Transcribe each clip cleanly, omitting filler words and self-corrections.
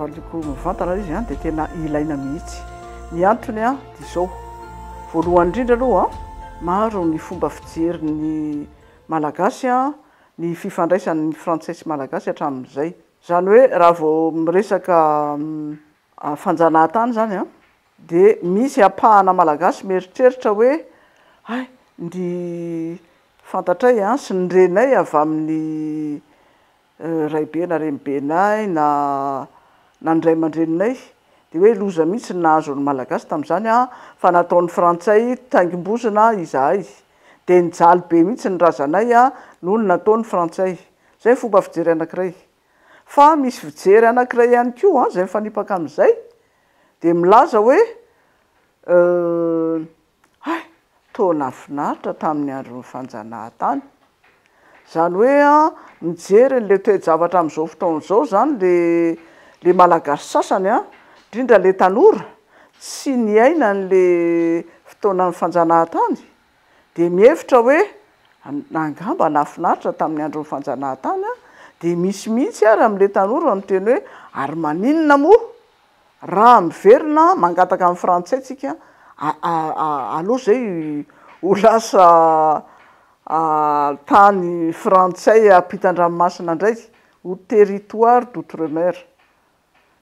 Raha valiako mivantana ilay izy dia tena ilaina mihitsy. Ny antony dia izao, voalohany indrindra aloha, maro ny fomba fijerin'ny Malagasy ny fifandraisan'ny Frantsay sy Malagasy hatramin'izay. Izany hoe raha vao miresaka fanjanahantany izany dia misy ampahana Malagasy mieritreritra hoe hay ny fantatray sy ny renay avy amin'ny raibe na renibenay na na ny ray aman-dreninay dia hoe loza mihitsy ny nahazo ny Malagasy tamin'izany fa nataon'ny Frantsay taingim-bozona izahay dia nijaly be mihitsy ny razanay noho ny nataon'ny Frantsay. Izay ny fomba fijery anankiray. Fa misy fijery anankiray ihany koa izay mifanipaka amin'izay dia milaza hoe Hay! Toa nahafinaritra tamin'ny andron'ny fanjanahantany. Izany hoe an, mijery an'ilay toe-javatra amin'izao fotoana izao izany le le Malagasy sasany an, indrindra le tanora, tsy niaina an'le fotoanan'ny fanjanahantany, dia mihevitra hoe angamba nahafinaritra tamin'ny andron'ny fanjanahantany an, dia misy mihitsy ary amin'le tanora miteny hoe ary maninona moa Raha miverina mangataka amin'ny frantsay tsika aleo zay ho lasa tany frantsay ampitan-dranomasina indray, ho territoire d'outre mer.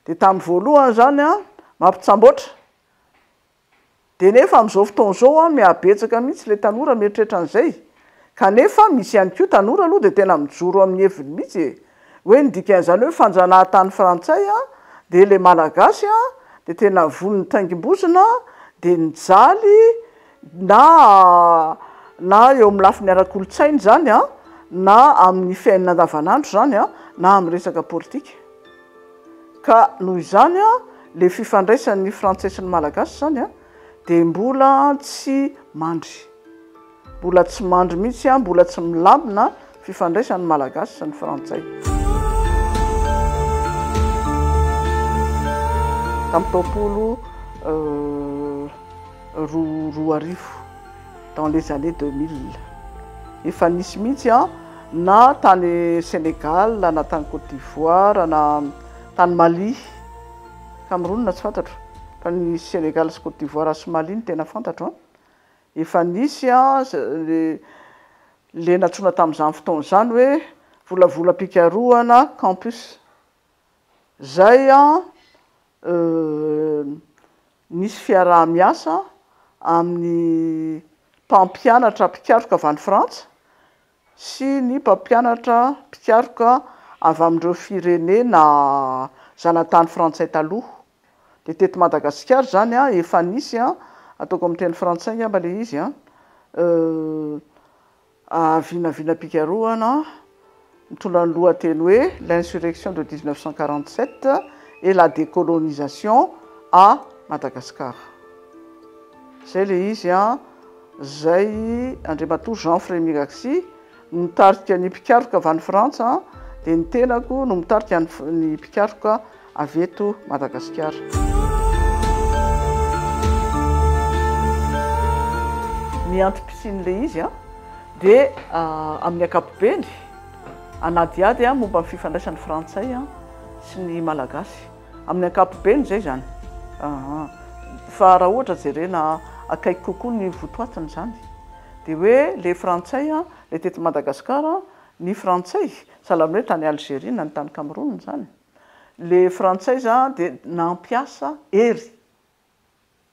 Dia tamin'ny voalohany zany an, mampitsamboatra. Dia nefa amin'izao fotoana izao an, mihabetsaka mihitsy ilay tanora mieritreritra an'izay. Kanefa misy ihany koa tanora aloha dia tena mijoro amin'ny heviny mihitsy e! Hoe ny dikan'izany hoe fanjanahantany frantsay an, dia ilay malagasy an, dia tena von'ny taingim-bozona, dia nijaly na na eo amin'ny lafiny ara-kolontsaina izany an, na amin'ny fiainana andavanandro izany an, na amin'ny resaka politika. Ka noho izany an, le fifandraisan'ny frantsay sy ny malagasy izany an, dia mbola tsy mandry. Mbola tsy mandry mihitsy an, mbola tsy milamina fifandraisan'ny malagasy sy ny frantsay. Tamin'ny taompolo 2002, dans les années 2000, efa nisy mihitsy an, na tany Sénégal na tany Côte d'Ivoire na tany Mali, Cameroun tsy fantatro fa ny Sénégal sy Côte d'Ivoire sy Mali no tena fantatro an, efa nisy an le le nantsoina tamin'izany fotoana izany hoe volavolam-pikarohana campus, zay an nisy fiaraha-miasa amin'ny mpampianatra mpikaroka avy any Frantsa sy ny mpampianatra mpikaroka avy amin'ireo firenena zanatany frantsay taloha. Dia teto Madagasikara izany efa nisy, ataoko amin'ny teny frantsay angamba ilay izy, Vinavinam-pikarohana mitondra ny lohateny hoe L'insurrection de 1947 et la décolonisation à Madagascar. Izay ilay izy an, izay Andriamatoa Jean Frémy Raxi nitarika ny mpikaroka avy any Frantsa dia ny tenako no mitarika ny mpikaroka avy eto Madagasikara. Ny antom-pisian'ilay izy dia amin'ny ankapobeny hanadihady momba ny fifandraisan'ny Frantsay sy ny Malagasy. Amin'ny ankapobeny izay izany. Fa raha ohatra jerena akaiky kokoa ny votoatiny izany dia hoe ilay Frantsay ilay teto Madagasikara, ny Frantsay, sahala amin'ny hoe tany Algerie na ny tany Cameroun izany. Le frantsay za dia nampiasa hery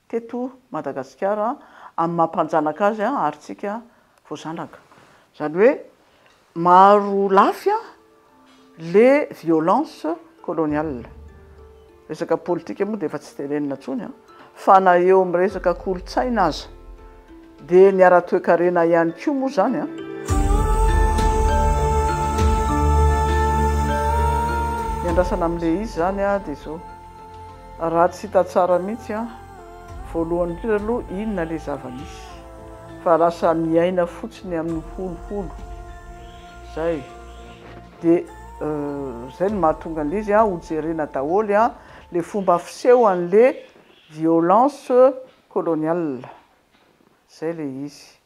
teto Madagasikara amin'ny maha mpanjanaka azy ary tsika voazanaka. Zany hoe maro lafy le violence coloniale. Resaka politika moa dia efa tsy tenenina intsony an, fa na eo amin'ny resaka kolontsaina aza dia ny ara-toekarena ihany koa moa izany an. Ny andrasana amin'ilay izy izany an dia izao, raha tsy hita tsara mihitsy an, voalohany indrindra aloha inona ilay zava-misy, fa lasa miaina fotsiny amin'ny holoholo izay. Dia zay no mahatonga an'ilay izy ho jerena daholo le fomba fiseho an'le violence coloniale, zay le izy.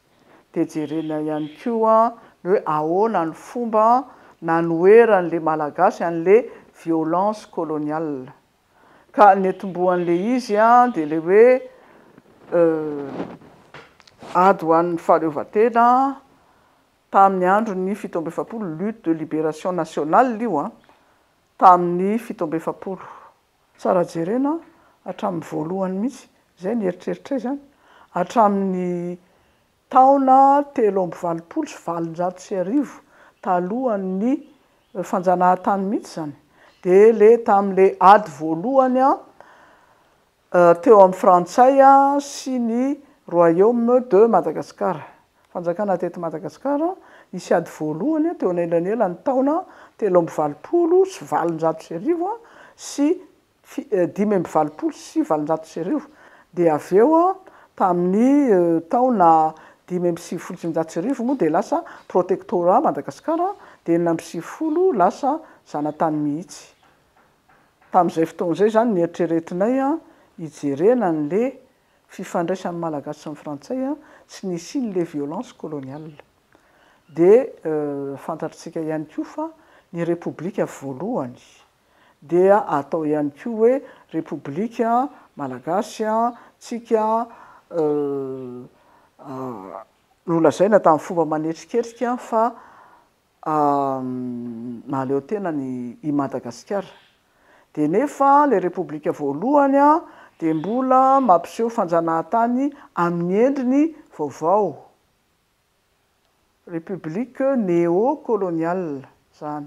Dia jerena ihany koa ny hoe ahoana ny fomba nanoheran'le Malagasy an'le violence coloniale. Ka ny nitomboan'ilay izy dia ilay hoe ady ho an'ny fahaleovantena tamin'ny andron'ny 47, lutte de libération nationale io an, tamin'ny 47. Tsara jerena hatramin'ny voalohany mihitsy, izay ny eritreritray izany, hatramin'ny taona 1883 talohan'ny fanjanahantany mihitsy izany, dia le tamin'le ady voalohany teo amin'ny frantsay sy ny royaume de Madagascar, fanjakana teto Madagasikara, nisy ady voalohany teo anelanelan'ny taona 1883 sy 1885, dia avy eo tamin'ny taona 1995 moa dia lasa protectorat Madagascar, dia 96 lasa zanatany mihitsy. Tamin'izay fotoana izay izany nieritreretinay hijerena an'le fifandraisan'ny Malagasy sy ny Frantsay sy ny hisian'le violence coloniale. Dia fantatritsika ihany koa fa ny Repoblika voalohany dia atao ihany koa hoe Repoblika Malagasy tsika nolazaina tamin'ny fomba manetriketrika fa mahaleo tena ny i Madagasikara. Dia nefa ilay Repoblika voalohany dia mbola mampiseho fanjanahantany amin'ny endriny vaovao. République néo-coloniale izany.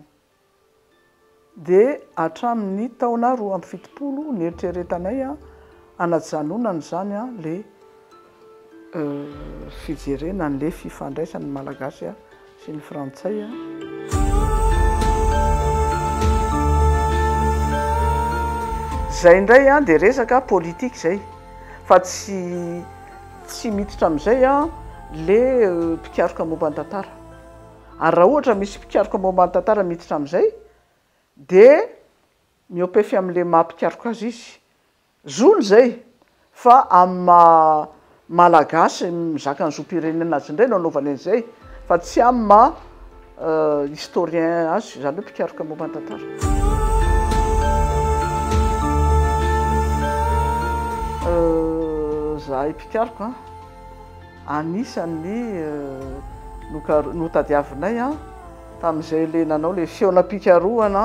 Dia hatramin'ny taona 72 nieritreretanay hanajanonana izany ilay fijerena an'ilay fifandraisan'ny Malagasy sy ny Frantsay. Izay indray dia resaka politika izay fa tsy tsy miditra amin'izay le mpikaroka momba ny tantara. Ary raha ohatra misy mpikaroka momba ny tantara miditra amin'izay dia mihoa-pefy amin'ilay maha mpikaroka azy izy. Zony izay fa amin'ny maha Malagasy mizaka ny zom-pirenena azy indray no anaovany an'izay fa tsy amin'ny maha historien azy, izany hoe mpikaroka momba ny tantara. Izahay mpikaroka anisan'ny notadiavinay tamin'izay ilay nanao ilay fihaonam-pikarohana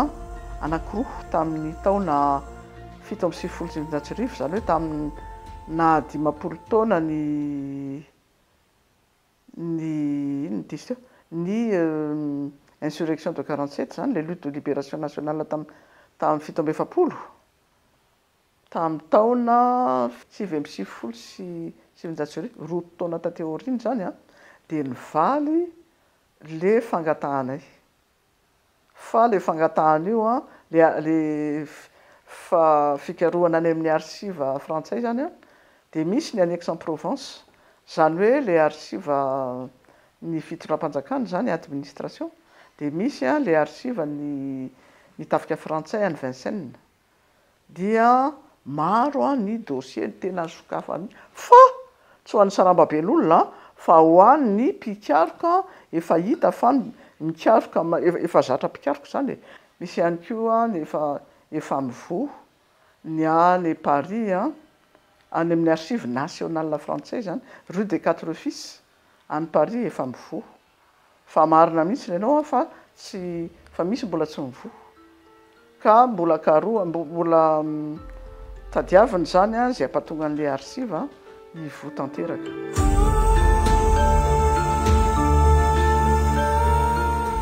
anankiroa tamin'ny taona 1997, izany hoe tamin'ny naha 50 taona ny ny inona ity izy teo, ny insurrection de 47 izany, ilay lutte de libération nationale tamin'ny 47, tamin'ny taona 1999, 2 taona taty aoriana izany an, dia nivaly ilay fangatahanay. Fa ilay fangatahana io an, ilay fikarohana any amin'ny archive frantsay izany an, dia misy ny any Aix-en-Provence, izany hoe ilay archive ny fitondram-panjakana izany, administration, dia misy ilay archive ny tafika frantsay any Vincennes. Dia maro ny dossier ny tena sokafany fa tsy ho an'ny sarambaben'olona fa ho an'ny mpikaroka efa hita fa mikaroka, efa zatra mpikaroka izany e. Misy ihany koa ny efa efa mivoha ny any Paris, any amin'ny archive nationale frantsay izany, rue des quatre fils any Paris efa mivoha. Fa marina mihitsy ny anao fa tsy fa misy mbola tsy mivoha ka mbola karoha mbola tadiavina izany izay hampatonga an'ilay archive hivoha tanteraka.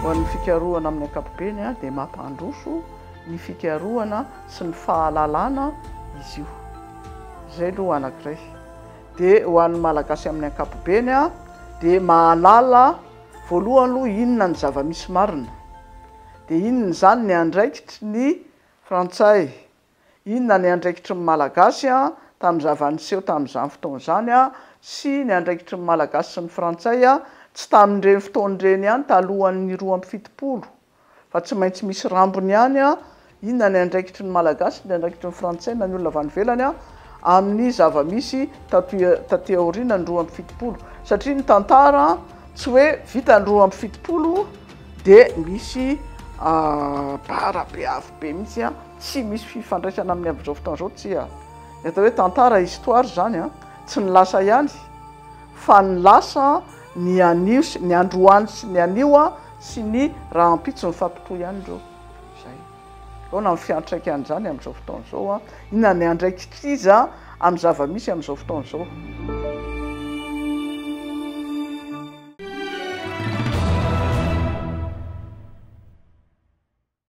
Ho an'ny fikarohana amin'ny ankapobeny dia mampandroso ny fikarohana sy ny fahalalana izy io. Izay aloha anankiray. Dia ho an'ny Malagasy amin'ny ankapobeny dia mahalala voalohany aloha inona ny zava-misy marina, dia inona izany ny andraikitry ny Frantsay, inona ny andraikitry ny Malagasy tamin'ny zava-niseho tamin'izany fotoana izany sy ny andraikitry ny Malagasy sy ny Frantsay tsy tamin'ireny fotoana ireny ihany talohan'ny 72 fa tsy maintsy misy rambony ihany inona ny andraikitry ny Malagasy, ny andraikitry ny Frantsay na ny olona avy any ivelany amin'ny zava-misy taty aoriana ny 72, satria ny tantara tsy hoe vita ny 72 dia misy bara be avo be mihitsy. tsy misy fifandraisana amin'ny amin'izao fotoana izao, tsia. Ny atao hoe tantara, histoire, izany an, tsy ny lasa ihany fa ny lasa, ny anio sy ny androany sy ny anio an, sy ny rahampitso mifampitohy ihany ireo. Izay. Ahoana ny fiantraikan'izany amin'izao fotoana izao an? Inona ny andraikitr'iza amin'ny zava-misy amin'izao fotoana izao?